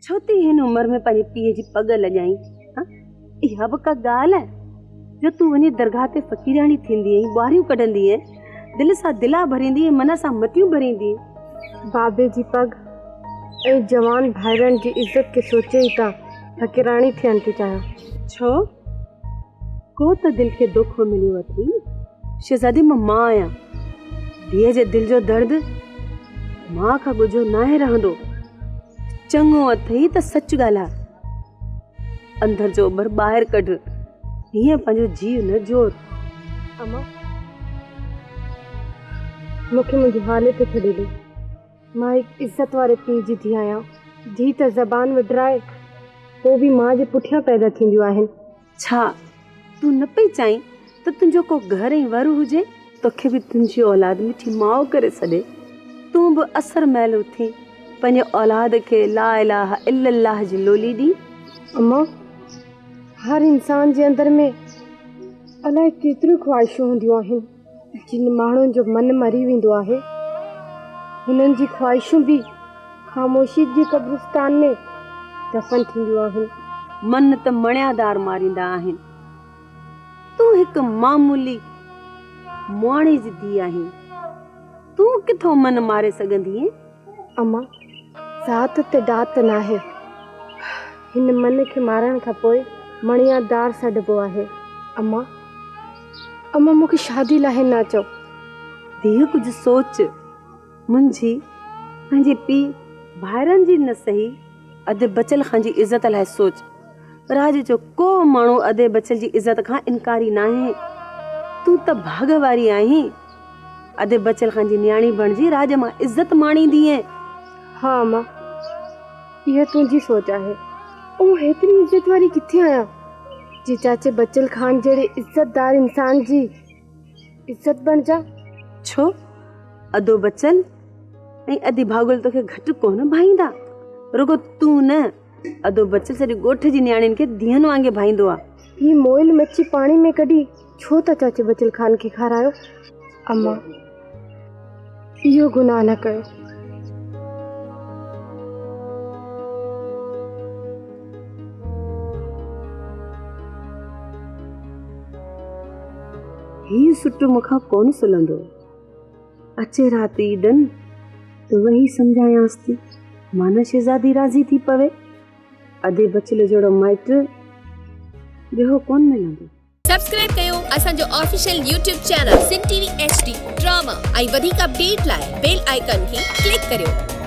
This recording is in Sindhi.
ڇو ٿي هن عمر ۾ پنهنجي پيء جي پڳ لڄائين؟ ها، اها به ڪا ڳالهه آهي جو تون وڃي درگاهه تي فقيرياڻي ٿيندينء، ٻوهاريون ڪڍندينء، دل سان دلا ڀريندينء، من سان مٽيون ڀريندينء. بابي جي پڳ ۽ جوان ڀائرن جي عزت کي سوچي ئي ته فقيراڻي ٿيڻ ٿي چاهيان. ڇو؟ ڪو ته دل کي دوکو مليو اٿئي نه؟ شهزادي مان ماء آهيان. ڌيء جي دل جو درد ماء کان ڳجهو ناهي رهندو. چڱو اٿئي ته سچ ڳالهاء. اندر جو اٻر ٻاهر ڪڍ. هيئن پنهنجو جيء نه جوڙ. اما، مون کي منهنجي حال تي ڇڏي ڏي. مان هڪ عزت واري پيء جي ڌيء آهيان. ڌيء ته زبان وڍرائي پوء به ماء جي پٺيان پيدا ٿينديون آهن. ڇا تون نه پئي چاهين ته تنهنجو ڪو گهر ۽ ور هجي؟ توکي به تنهنجي اولاد مٺي ماء ڪري سڏي. تون به اسر مهل اٿي پنهنجي اولاد کي لا اله الا الله جي لولي ڏين. اما، هر انسان جي اندر ۾ الائي ڪيتريون خواهشون هونديون آهن. جن ماڻهن جو من مري ويندو آهي، هنن جي خواهشون به خاموشيء جي قبرستان ۾ دفن ٿينديون آهن. من ته مڻيادار ماريندا آهن. تون هڪ معمولي مواڻي جي ڌيء آهين. تون ڪٿو من ماري سگهندينء؟ اما، ذات تي ڏات ناهي. هن من کي مارڻ کان پوء مڻيادار سڏبو آهي. اما، اما مون کي شادي لاء نه چئو. ڌيء ڪجهه سوچ. منهنجي، پنهنجي پيء، ڀائرن جي نه سهي، ادي بچل خان جي عزت لاء سوچ. راڄ جو ڪو ماڻهو ادي بچل جي عزت کان انڪاري ناهي. تون ته ڀاڳ واري آهين. ادي بچل خان جي نياڻي بڻجي راڄ مان عزت ماڻيندينء. ها اما، اها تنهنجي سوچ آهي. آئون هيتري عزت واري ڪٿي آهيان، جي چاچي بچل خان جهڙي عزتدار انسان جي عزت بڻجان. ڇو، ادو بچل ۽ ادي ڀاڳل توکي گهٽ ڪونه ڀائيندا. رڳو تون نه، ادو بچل سڄي ڳوٺ جي نياڻين کي ڌيئن وانگي ڀائيندو آ. هي موئل مڇي پاڻي ۾ ڪڍي ڇو ٿا چاچي بچل خان کي کارايو؟ اما، اهو گناهه نه ڪيو. هي سٽ مون کان ڪونه سلندو. اچي رات عيدن ته ويهي سمجهايانس ٿي. معنيٰ شهزادي راضي ٿي پوي. ادي بچل جهڙو مائٽ ٻيو ڪونه ملندو. سبسڪرائب ڪيو اسان جو official YouTube channel Sindh T V H D drama ۽ وڌيڪ اپڊيٽ لاء بيل آئيڪان کي ڪلڪ ڪريو.